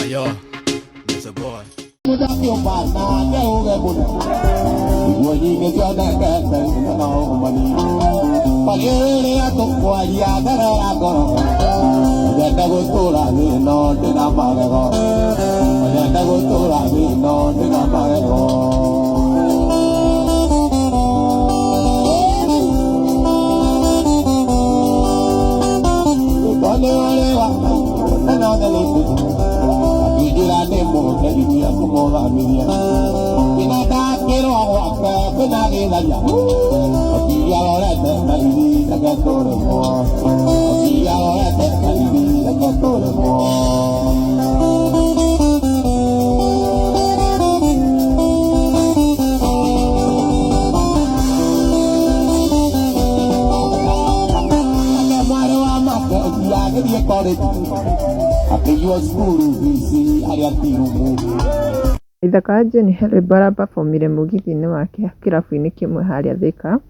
Yo, Mr. Boy. Iguo nyingĩ cionekete no ũmani pagĩrĩria tũkwaria therera ngoro nyende gũtũra thĩ no ndĩna magego nyende gũtũra thĩ no ndĩna magego. Rwĩmbo nĩ ũrĩ wa na akĩnjĩra nĩ mũteithia kũmũthamithia kĩna ndakĩrwo gwake kwĩna gĩtharia akiuga rorete na ithi reke tũrĩmwo akiuga rorete na ithi reke tũrĩmwo. Ake mwarĩ wa make ũtiagĩthiĩ college akĩiywo cukuru bici arĩa tirumu. Waithaka wa Jane he rwĩmbo arapabomire mũgithi-inĩ wake kĩrabu-inĩ kĩmwe harĩa Thĩka,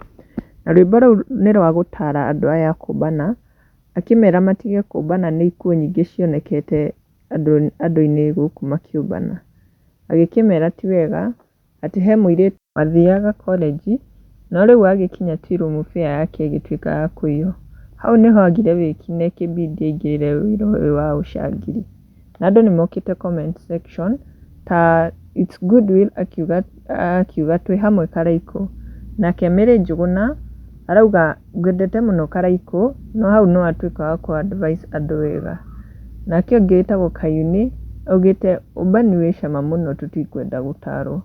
na rwĩmbo rũu nĩ rwa gũtara andũ aya kũmbana, akĩmera matige kũmbana nĩ ikuũ nyingĩ cionekete andũ-inĩ gũkũ makĩũmbana. Agĩkĩmera ti wega, atĩ he mũirĩtu wathiaga korĩnji, no rĩu agĩkinya tea room fare yake ĩgĩtuĩka ya kũiywo. Hau nĩho agire wĩki na ĩkĩbidi aingĩrĩre wĩra ũyũ wa ũcangiri. Na andũ nĩ mokĩte comment section ta It's Goodwill akiuga akiuga twĩ hamwe Karaikũ. Nake Mary Njũgũna arauga ngwendete mũno Karaikũ no hau no atuĩka wa kũ advise andũ wega. Nake ũngĩ wĩtagwo Kayuni augĩte ũmbani wĩ cama mũno tũtikwenda gũtarwo.